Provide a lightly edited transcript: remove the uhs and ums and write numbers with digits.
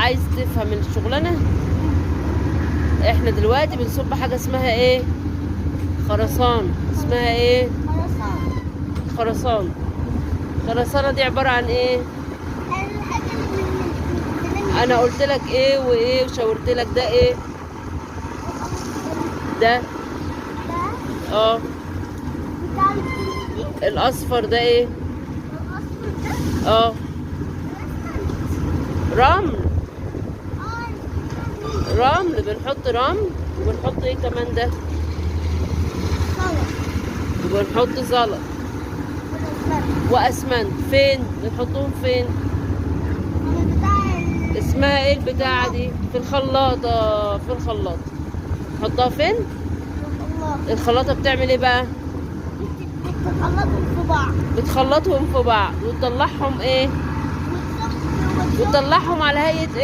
عايز تفهم الشغلانة؟ احنا دلوقتي بنصب حاجة اسمها ايه؟ خرسانة. اسمها ايه؟ خرسانة. خرسانة. الخرسانة دي عبارة عن ايه؟ الحاجة اللي من انا قلت لك ايه وايه وشاورت لك ده ايه؟ ده ده اه بتاع الكرسي. الاصفر ده ايه؟ الأصفر ده اه رمل. رمل، بنحط رمل وبنحط ايه كمان ده؟ وبنحط زلط واسمنت. فين بنحطهم؟ فين؟ اسمها ايه البتاعة دي؟ في الخلاطة. في الخلاطة نحطها فين؟ الخلاطة بتعمل ايه بقى؟ بتخلطهم في بعض. بتخلطهم في بعض وتطلعهم ايه؟ وتطلعهم على هيئة